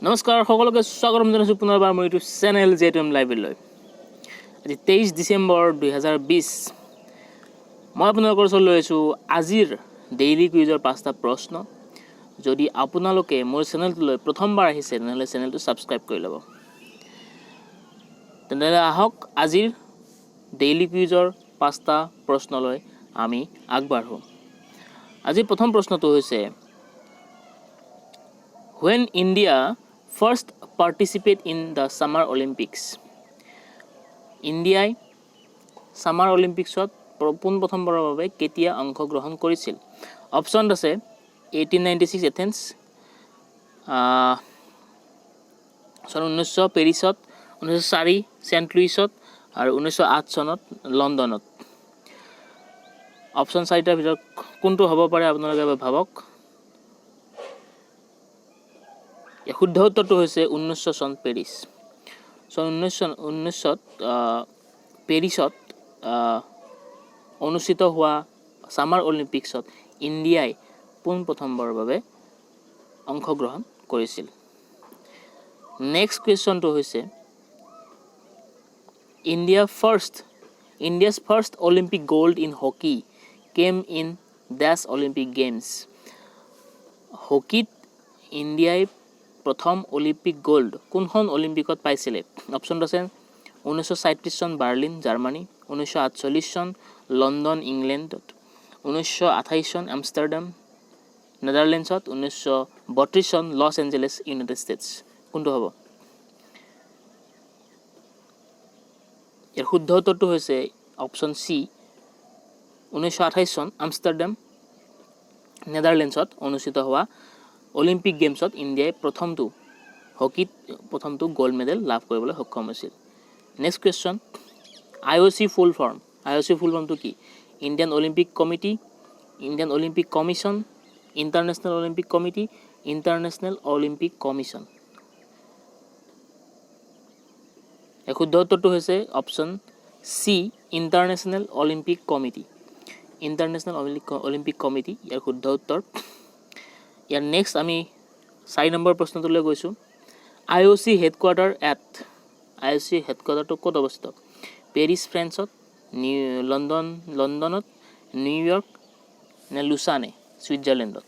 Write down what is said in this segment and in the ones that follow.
নমস্কাৰ, সকলোকে স্বাগতম জনাইছোঁ পুনৰবাৰ মোৰ ইউটিউব চেনেল জে2এম লাইব্ৰেৰীলৈ। আজি 23 ডিচেম্বৰ 2020। মই আপোনালোকৰ ওচৰলৈ লৈ আহিছোঁ আজিৰ ডেইলি কুইজৰ পাঁচটা প্ৰশ্ন। যদি আপোনালোকে মোৰ চেনেলটোলৈ প্ৰথমবাৰ আহিছে, তেনেহ'লে চেনেলটো ছাবস্ক্ৰাইব কৰি ল'ব। তেনেহ'লে আহক, আজিৰ ডেইলি কুইজৰ পাঁচটা প্ৰশ্নলৈ আমি আগবাঢ়োঁ। আজিৰ প্ৰথম প্ৰশ্নটো হৈছে, when India first participate in the Summer Olympics? ইণ্ডিয়াই ছামাৰ অলিম্পিক্সত পোনপ্ৰথমবাৰৰ বাবে কেতিয়া অংশগ্ৰহণ কৰিছিল? অপশ্যন আছে 1896 এথেন্স, চন 1900 পেৰিছত, 1904 চেণ্ট লুইছত আৰু 1908 চনত লণ্ডনত। অপশ্যন চাৰিটাৰ ভিতৰত কোনটো হ'ব পাৰে, আপোনালোকে এবাৰ ভাবক। ইয়াৰ শুদ্ধ উত্তৰটো হৈছে 1900 চন পেৰিছ। চন 1919ত পেৰিছত অনুষ্ঠিত হোৱা ছামাৰ অলিম্পিক্সত ইণ্ডিয়াই পোনপ্ৰথমবাৰৰ বাবে অংশগ্ৰহণ কৰিছিল। নেক্সট কুৱেশ্যনটো হৈছে, India's first Olympic gold in hockey came in dash Olympic Games. হকীত ইণ্ডিয়াই প্ৰথম অলিম্পিক গ'ল্ড কোনখন অলিম্পিকত পাইছিলে? অপশ্যনটো আছে 1937 চন বাৰ্লিন, জাৰ্মানী, 1948 চন লণ্ডন, ইংলেণ্ডত, 1928 চন আমষ্টাৰডাম, নেডাৰলেণ্ডছত, 1932 চন লছ এঞ্জেলেছ, ইউনাইটেড ষ্টেটছ। কোনটো হ'ব? ইয়াৰ শুদ্ধ উত্তৰটো হৈছে অপশ্যন চি, 1928 চন আমষ্টাৰডাম, নেডাৰলেণ্ডছত অনুষ্ঠিত হোৱা অলিম্পিক গেমছত ইণ্ডিয়াই প্ৰথমটো হকীত প্ৰথমটো গ'ল্ড মেডেল লাভ কৰিবলৈ সক্ষম হৈছিল। Next question, IOC full form. IOC full ফৰ্মটো কি? Indian Olympic Committee, Indian Olympic Commission, International Olympic Committee, International Olympic Commission. এই শুদ্ধ উত্তৰটো হৈছে option C, International Olympic Committee. International Olympic Committee ইয়াৰ শুদ্ধ উত্তৰ। ইয়াৰ নেক্সট আমি 4 নম্বৰ প্ৰশ্নটোলৈ গৈছোঁ। IOC headquarter at, IOC হেডকোৱাৰ্টাৰটো ক'ত অৱস্থিত? পেৰিছ, ফ্ৰেন্সত, নিউ লণ্ডন, লণ্ডনত, নিউয়ৰ্ক নে লুচানে, ছুইজাৰলেণ্ডত?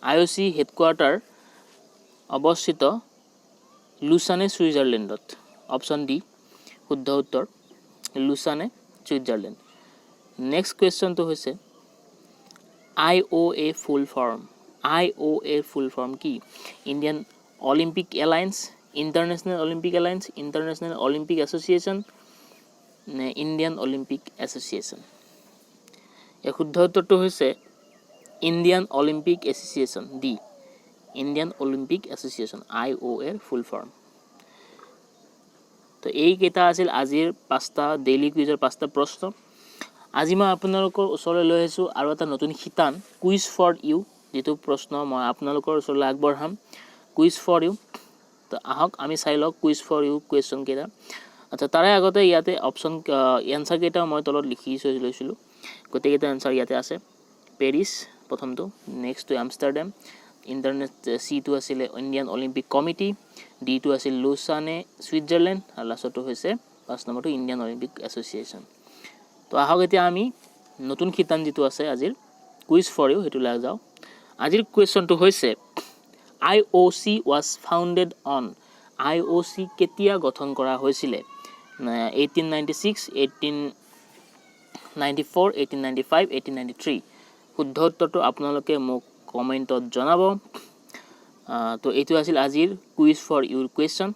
আই অ' চি হেডকোৱাৰ্টাৰ অৱস্থিত লুচানে, ছুইজাৰলেণ্ডত। অপশ্যন ডি শুদ্ধ উত্তৰ, লুচানে, ছুইজাৰলেণ্ড। নেক্সট কুৱেশ্যনটো হৈছে IOA full form. IOA full form কি? Indian Olympic Alliance, International Olympic Alliance, International Olympic Association নে ইণ্ডিয়ান অলিম্পিক এছ'চিয়েশ্যন? ইয়াৰ শুদ্ধ উত্তৰটো হৈছে Indian Olympic Association, D, Indian Olympic Association, IOAৰ full form. তো এইকেইটা আছিল আজিৰ পাঁচটা ডেইলি কুইজৰ পাঁচটা প্ৰশ্ন। আজি মই আপোনালোকৰ ওচৰলৈ লৈ আহিছোঁ আৰু এটা নতুন শিতান, কুইজ ফৰ ইউ, যিটো প্ৰশ্ন মই আপোনালোকৰ ওচৰলৈ আগবঢ়াম, কুইজ ফৰ ইউ। তো আহক, আমি চাই লওঁ কুইজ ফৰ ইউ কুৱেশ্যনকেইটা। আচ্ছা, তাৰে আগতে ইয়াতে অপশ্যন এনচাৰকেইটাও মই তলত লিখি থৈ লৈছিলোঁ। গোটেইকেইটা এনচাৰ ইয়াতে আছে। পেৰিছ প্ৰথমটো, নেক্সটটো আমষ্টাৰডেম, ইণ্টাৰনেট চিটো আছিলে ইণ্ডিয়ান অলিম্পিক কমিটি, ডিটো আছিল লুচানে, ছুইজাৰলেণ্ড আৰু লাষ্টৰটো হৈছে 5 নম্বৰটো ইণ্ডিয়ান অলিম্পিক এছ'চিয়েশ্যন। তো আহক, এতিয়া আমি নতুন শিতান যিটো আছে আজিৰ কুইজ ফৰ ইউ, সেইটোলৈ যাওঁ। আজিৰ কুৱেশ্যনটো হৈছে, IOC was founded on. IOC কেতিয়া গঠন কৰা হৈছিলে? 1896, 1894, 1895, 1893। শুদ্ধ উত্তৰটো আপোনালোকে মোক কমেণ্টত জনাব। তো এইটো আছিল আজিৰ কুইজ ফৰ ইউৰ কুৱেশ্যন।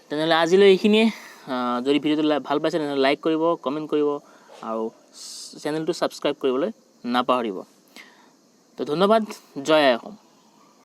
তেনেহ'লে আজিলৈ এইখিনিয়ে। যদি ভিডিঅ'টো ভাল পাইছে, তেনেহ'লে লাইক কৰিব, কমেণ্ট কৰিব আৰু চেনেলটো ছাবস্ক্ৰাইব কৰিবলৈ নাপাহৰিব। তো ধন্যবাদ। জয় আই অসম।